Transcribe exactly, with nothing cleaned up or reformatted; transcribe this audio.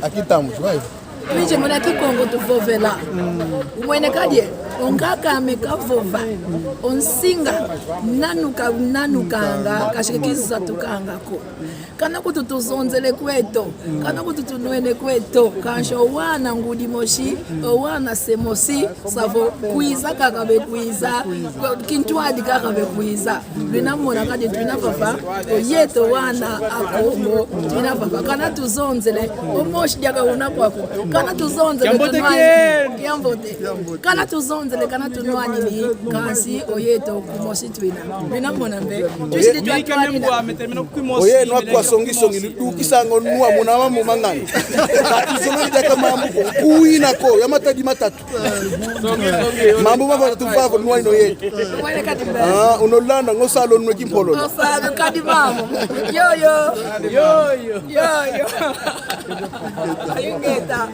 Aqui estamos, vai. Twiji muna Kikongo tuvovela. Umwene kadi e, o nkaka ame kavova. O nsinga, nanu ka, nanu kanga, kashika kiza tukanga ko. Kana kutu tuzonzele kweto, kana kutu tunwene kweto, kansi o wana ngudi mosi, o wana se mosi, savo kwiza kaka bekwiza, kintwadi kaka bekwiza. Lwina mona kadi twina vava, o yeto wana a Kongo, twina vava. Kana tuzonzele, o mosi diaka una kwaku. Kana tuzonzele, kiambote, tunwani. Kiambote. Kana tuzonzele, kana tunwani ni, kansi o yeto kumosi twina. Lwina mona mbe. Twisi twatwani. Oye, nwa kwa songi songi, lu-, lukisanga nwa muna mambu mangani. Kati zona diaka mambu ko, kuina ko, ya matadi matatu. Mambu mavava tuvava, nwa ino ye. Mwene kadi mbe. Ah, unolanda, ngosalo nwe kimpololo. Ngosalo kadi mambu. Yo, yo. Yo, yo. Yo, yo. Ayungeta.